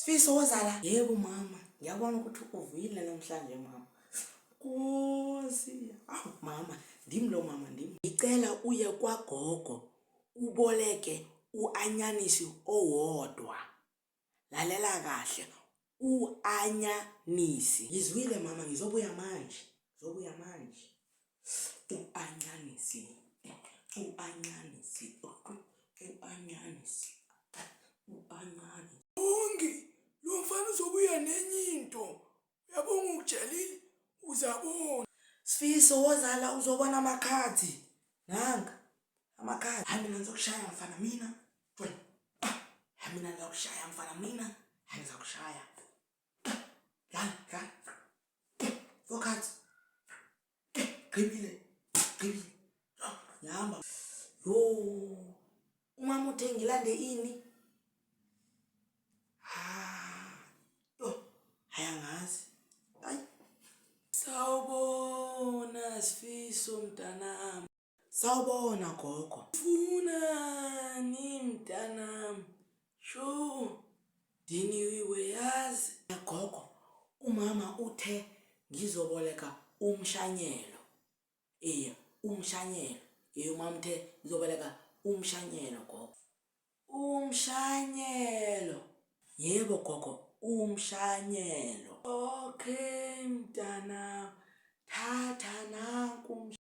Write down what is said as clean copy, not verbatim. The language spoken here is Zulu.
Sifiso wozala. Yebo mama, ngiyabona ukuthi uvile namhlanje mama. Nkosi, awu mama, ndim lo mama ndim. Ngicela uye kwagogo uboleke uanyanisi owodwa. Lalela kahle, uanyanisi. Ngizwile mama, ngizobuya manje. Ngizobuya manje. Uanyanisi. Uanyanisi. Uanyanisi. Uanyanisi. Bongi, lo mfana uzobuya nenye into. Uyabonga ukutshelile, uzabona. Sifiso wozala uzobona amakhadi. Nanka amakhadi. Hayi mina ngizokushaya mfana mina. Hayi mina ngizokushaya mfana mina. Hayi ngizokushaya. Dlala, dlala. Four cards. Gqibile. Gqibile. Ngihamba. Yo. Umama uthe ngilande ini? Ah. Yo, hayi angazi. Hayi. Sawubona Sifiso mntanami. Sawubona gogo. Funani mntanami? Sho, diniwe yazi. Gogo, umama uthe ngizoboleka umshanyelo. Eya, umshanyelo. Eya, umama uthe ngizoboleka umshanyelo gogo. Umshanyelo. Yebo gogo, umshanyelo. Okay mntanami, thatha nanku.